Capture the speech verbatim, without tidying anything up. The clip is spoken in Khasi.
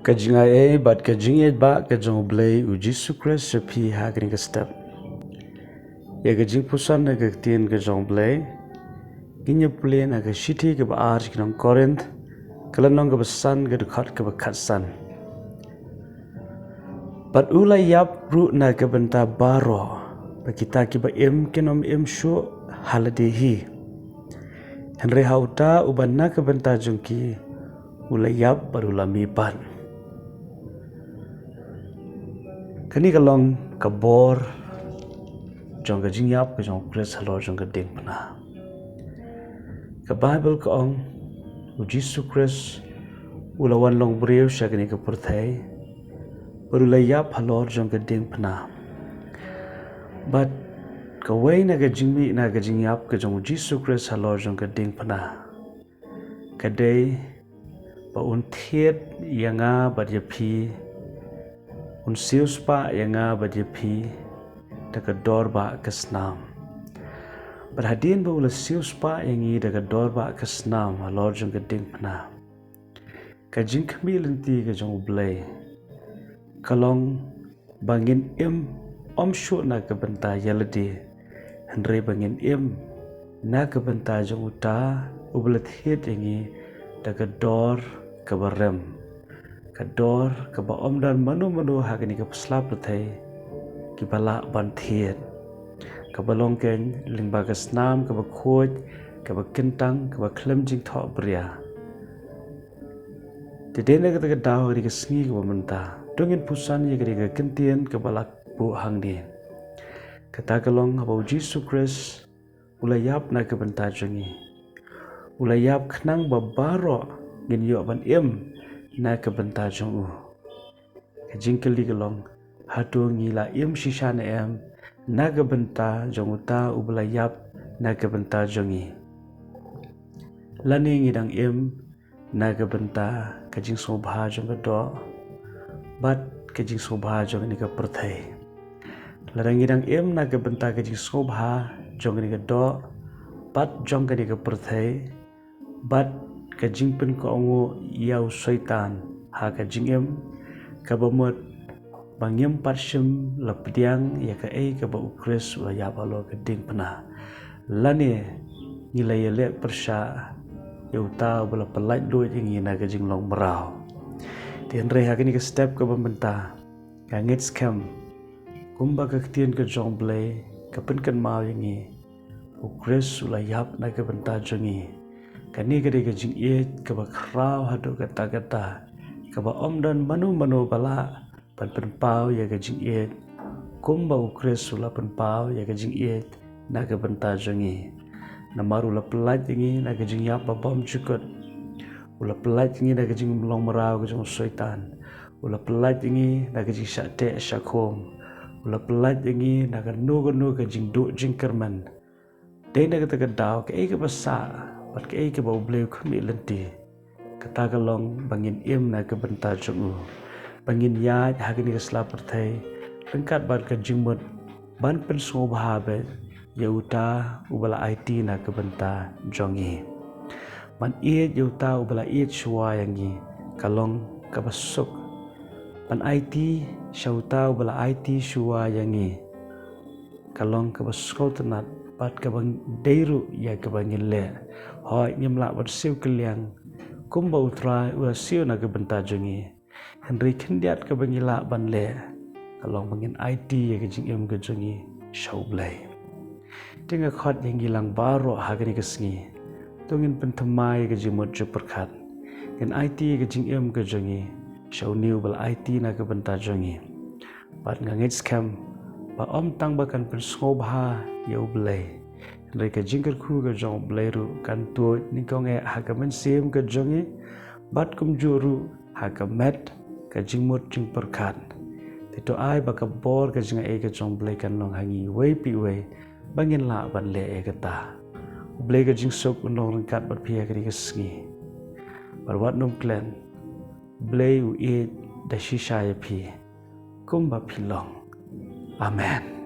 Ka jingai ei bad ka jingïeit ba ka jong U Blei U Jisu Khrist sha phi ha kane ka step. Ïa ka jingpuson na ka ktien ka jong U Blei ngin ïa pule na ka shithi kaba ar sha ki nong Korinth, ka lynnong kaba san, ka dkhot kaba khatsan. Bad u la ïap ruh na ka bynta baroh, ba kita kiba im kin ym im shuh ha lade hi. Hynrei ha uta uba na ka bynta jong ki u la ïap bad u la mih pat. Kane ka long ka bor jong ka jingïap ka jong U Khrist halor jong ka diengphna. Ka Baibl ka ong, U Jisu Khrist u la wan long briew sha kane ka pyrthei bad u la ïap halor jong ka diengphna. Bad kawei na ka jingmih na ka jingïap ka jong U Jisu Khrist halor jong ka diengphna ka dei ba un thied ïa nga bad ïa phi, un siewspah ïa nga bad ïa phi da ka dor ba ka snam. Bad hadien ba u la siewspah ïa ngi da ka dor ba ka snam halor jong ka diengphna, ka jingkhmih lynti ka jong U Blei ka long ba ngin im ym shuh na ka bynta ïa lade, hynrei ba ngin im na ka bynta jong uta uba la thied ïa ngi da ka dor kaba rem, ka dor kaba ym don mano mano ha kane ka pyrthei kiba lah ban thied, kaba long kein lyngba ka snam kaba khuid, kaba kyntang, kaba khlem jingthoh bria. Te dei na kata ka daw, ha kane ka sngi kaba mynta, to ngin puson ïa kane ka kyntien kaba la buh hangne. Kata ka long haba U Jisu Khrist u la ïap na ka bynta jong ngi. U la ïap khnang ba baroh ngin ïoh ban im na ka bynta jong u. Ka jingkylli ka long, hato ngi la im shisha ne em na ka bynta jong uta uba la ïap na ka bynta jong ngi? Lane ngi dang im na ka bynta ka jingsngewbha jong ka doh bad ka jingsngewbha jong kane ka pyrthei? Lada ngi dang im na ka bynta ka jingsngewbha jong kane ka doh bad jong kane ka pyrthei, bad ka jingpynkohnguh ïa u Soitan ha ka jingim, kaba mut ba ngim pat shym la pdiang ïa kaei kaba U Khrist u la ïap halor ka diengphna, lane ngi la ïaleh pyrshah ïa uta uba la pyllait luid ïa ngi na ka jinglong mraw. Te hynrei ha kane ka step kaba mynta, nga ngeit skhem kumba ka ktien ka jong U Blei ka pynkynmaw ïa ngi, U Khrist u la ïap na ka bynta jong ngi. Kane ka dei ka jingïeit kaba khraw haduh katta katta, kaba ym don mano mano ba lah ban pynpaw ïa ka jingïeit kumba U Khrist u la pynpaw ïa ka jingïeit na ka bynta jong ngi. Namar u la pyllait ïa ngi na ka jingïap ba bymjukut. U la pyllait ïa ngi na ka jinglong mraw ka jong u Soitan. U la pyllait ïa ngi na ka jingshah teh shah khum. U la pyllait ïa ngi na kano kano ka jingduh jingkyrmen. Dei na kata ka daw, kaei kaba sah bad kaei kaba U Blei u khmih lynti, kata ka long ba ngin im na ka bynta jong u, ba ngin ïaid ha kane ka sla pyrthei ryngkat bad ka jingmut ban pynsngewbha beit ïa uta uba la aiti na ka bynta jong ngi. Ban ïeit ïa uta uba la ïeit shuwa ïa ngi ka long kaba suk. Ban aiti sha uta uba la aiti shuwa ïa ngi ka long kaba sngewtynnat bad kaba dei ruh ïa kaba ngin leh. Hooid, ngim lah ban siew kylliang kumba U Trai u la siew na ka bynta jong ngi, hynrei khyndiat kaba ngi lah ban leh ka long ba ngin aiti ïa ka jingim ka jong ngi sha U Blei. Te nga khot ïa ngi lang baroh ha kane ka sngi, to ngin pynthymmai ïa ka jingmut jingpyrkhat, ngin aiti ïa ka jingim ka jong ngi sha une uba la aiti na ka bynta jong ngi. Bad nga ngeit skhem ba ym tang ba kan pynsngewbha ïa U Blei, hynrei ka jingkyrkhu ka jong U Blei ruh kan tuid nyngkong eh ha ka mynsiem ka jong ngi, bad kumjuh ruh ha ka met ka jingmut jingpyrkhat. Te to ai ba ka bor ka jingai ka jong U Blei kan long ha ngi iwei pa iwei ba ngin lah ban leh ïa kata. U Blei ka jingsuk un long ryngkat bad phi ha kane ka sngi. Bad wat nym klet, U Blei u ïeit da shisha ïa phi kumba phi long. Amen.